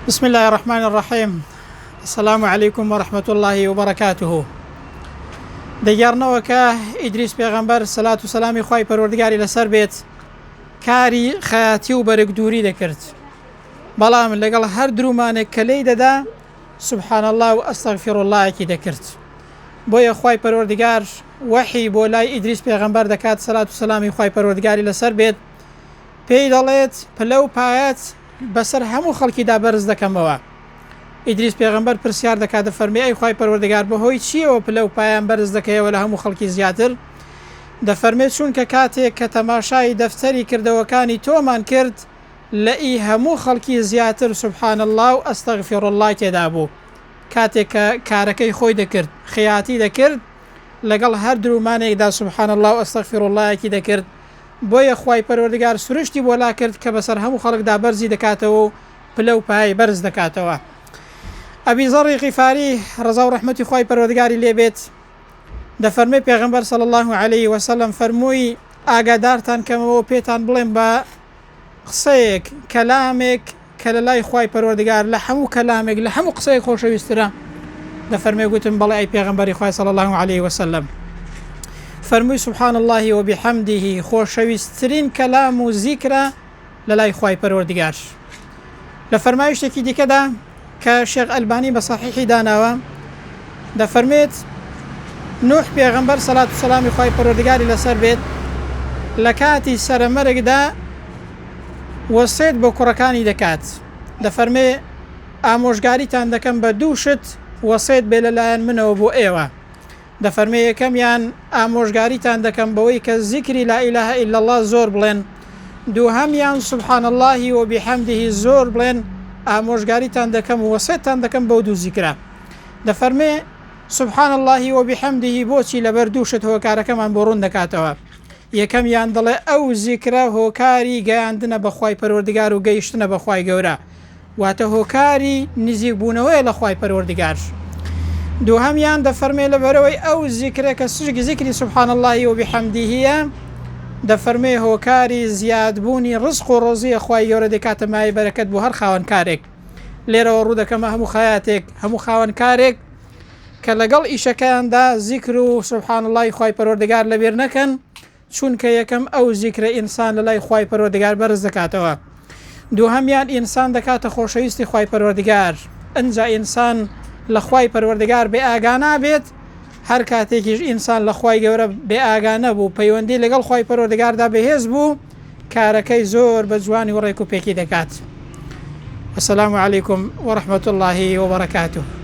بسم الله الرحمن الرحیم السلام علیکم ورحمة الله وبرکاته دەگێڕنەوە کە ئیدریس پێغەمبەر سەلات و سەلامی خوای پەروەردگاری لەسەر بێت کاری خەیاتی و بەرگ دووری دەکرد بەڵام لەگەڵ هەر درومانێک کە لێی دەدا سبحان الله و ئەستەغفر اللهێکی دەکرد بۆیە خوای پەروەردگار وەحی بۆ لای ئیدریس پێغەمبەر دەکات سەلات و سەلامی خوای پەروەردگاری لەسەر بێت پێی دەڵێت پلە و پایەت بەسەر هەموو خەڵکیدا بەرز دەکەمەوە. ئیدریس پێغەمبەر پرسیار دەکات دەفەرمێ ئەی خوای پەروەردگار بەهۆی چییەوە پلە و پایەم بەرز دەکەیەوە لە هەموو خەڵکی زیاتر؟ دەفەرمێ چونکە کاتێک کە تەماشای دەفتەری کردەوەکانی تۆمان کرد لە ئی هەموو خەڵکی زیاتر سبحان اللە و استغفر اللە تێدا بوو کاتێک کە کارەکەی خۆی دەکرد خیاتی دەکرد لەگەڵ هەر درومانێکدا سبحان اللە و استغفر اللە ێکی دەکرد بۆیە خوای پەروەردگار سروشتی بۆ لاکرد کە بەسەر هەموو خەڵکدا بەرزی دەکاتەوە و پلە و پایەی بەرز دەکاتەوە. ئەبی زەڕی غیفاری ڕەزا و ڕەحمەتی خوای پەروەردگاری لێ بێت دەفەرمێ پێغەمبەر صلی اللە علیه وسلم فەرمووی ئاگادارتان کەمەوە و پێتان بڵێم بە قسەیەک، کەلامێک، کە لە لای خوای پەروەردگار لە هەموو کەلامێک لە هەموو قسەیەک خۆشەویسترە؟ دەفەرمێ گوتم بەڵێ ئەی پێغەمبەری خوای صلی اللە علیه وسلم. فەرمووی سبحان اللە وبحمده خۆشەویسترین کەلام و زیکرە لە لای خوای پەروەردگار. لە فەرمایشتێکی دیکەدا کە شێخ ئەلبانی بە سەحیحی داناوە دەفەرمێت نوح پێغەمبەر سەلات و سەلامی خوای پەروەردگاری لەسەر بێت لە کاتی سەرەمەرگدا وەسێت بۆ کوڕەکانی دەکات دەفەرمێ ئامۆژگاریتان دەکەم بە دوو شت وەسێت بێ لەلایەن منەوە بۆ ئێوە دەفەرمێ یەکەمیان ئامۆژگاریتان دەکەم بەوەی کە زیکری لا الە الا اللە زۆر بڵێن، دووهەمیان سبحان اللە و بحمده زۆر بڵێن، ئامۆژگاریتان دەکەم و وەسێتتان دەکەم بەو دوو زیکرە. دەفەرمێ سبحان اللە و بحمده بۆچی لەبەر دوو شت هۆکارەکەمان بۆ ڕوون دەکاتەوە، یەکەمیان دەڵێ ئەو زیکرە هۆکاری گەیاندنە بە خوای پەروەردگار و گەیشتنە بە خوای گەورە، واتە هۆکاری نزیک بوونەوەیە لە خوای پەروەردگار. دووهەمیان دەفەرمێ لەبەرئەوەی ئەو زیکرە کە سجک زیکری سبحان اللە و بحمده یە دەفەرمێ هۆکاری زیاد بوونی ڕزق و ڕۆزیە خوای گەورە دەیکاتە مایەی بەرەکەت بۆ هەر خاوەن کارێک. لێرەوە ڕوو دەکەمە هەموو خەیاتێک هەموو خاوەن کارێک کە لەگەڵ ئیشەکەیاندا زیکر و سبحان اللە ی خوای پەروەردگار لەبیر نەکەن چونکە یەکەم ئەو زیکرە ئینسان لەلای خوای پەروەردگار بەرز دەکاتەوە دووهەمیان ئینسان دەکاتە خۆشەویستی خوای پەروەردگار ئنجا ئینسان لە خوای پەروەردگار بێ ئاگا نابێت هەر کاتێکیش ئینسان لە خوای گەورە بێ ئاگا نەبوو پەیوەندی لەگەڵ خوای پەروەردگاردا بەهێز بوو کارەکەی زۆر بە جوانی و ڕێک و پێکی دەکات. السلام علیکم ورحمة اللە وبرکاته.